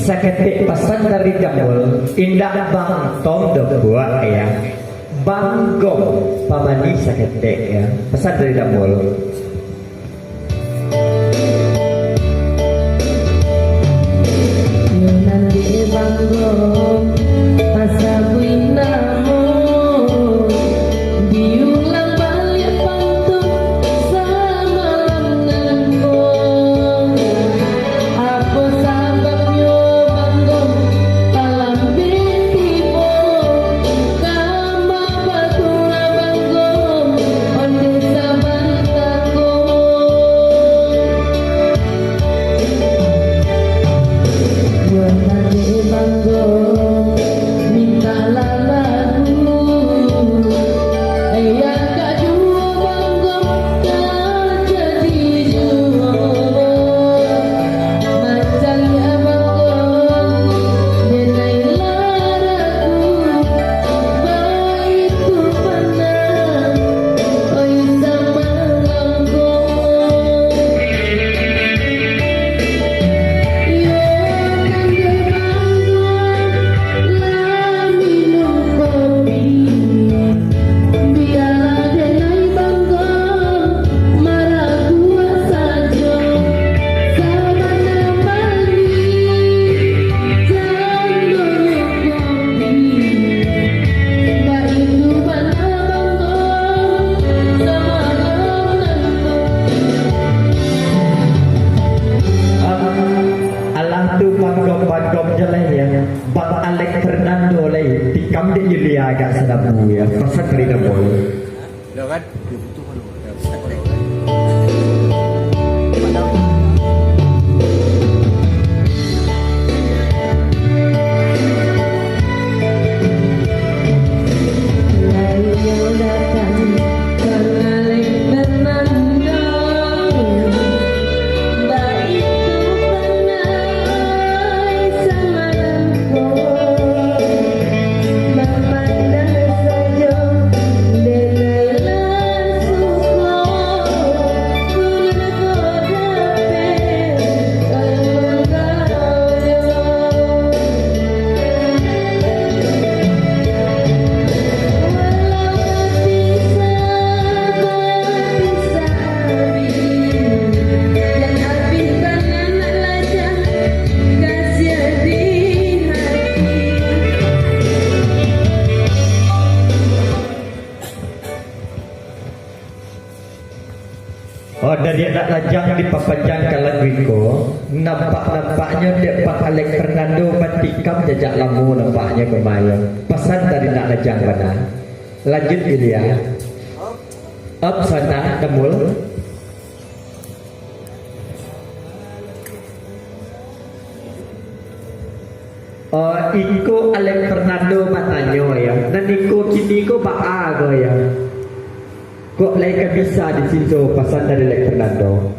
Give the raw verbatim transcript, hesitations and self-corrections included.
Saketek pasan dari Damul, indak Bang Tom doh buek, ya. Bang Gom, pamani saketek, ya. Pasan dari Damul. Yo nan dek Bang Gom, pasabuik namo, diulang baliak pantun samalam nan ko. Apo sababnyo Bang Gom talambek tibo? Kama batua Bang Gom, ondeh sabanta ko. Buatan dek Bang Gom, mintaklah lagu. Yang kaduo Bang Gom, ka jadi juo. Mancaliak Bang Gom, denai lah lagu. Baitu panah, oi samalam ko. Yo nan dek Bang Gom, lah minum kopi. Bialah denai Bang Gom, maraguak sajo. Sabana mani, jan donyo kopi. Baitu bana Bang Gom, samalam nan ko. Alah tu Bang Gom, Bang Gom je lah, ya. Bang Alex Fernando lai, tikam dek Yulia agak sadabu, ya. Pasan dari Damul. Dah kan? Oh, dari anak lajang dipapanjang ka lagu iko, nampak-nampaknyo dek Bang Alex Fernando batikam sajak lamo nampaknyo kamarin. Pasan dari anak lajang bana. Lanjut, Yulia. Up sana, Damul. Oh, iko Alex Fernando batanyo, ya. Nan iko kini ko baa ko, ya. Kok lai ka bisa disinso pasan dari Alex Fernando?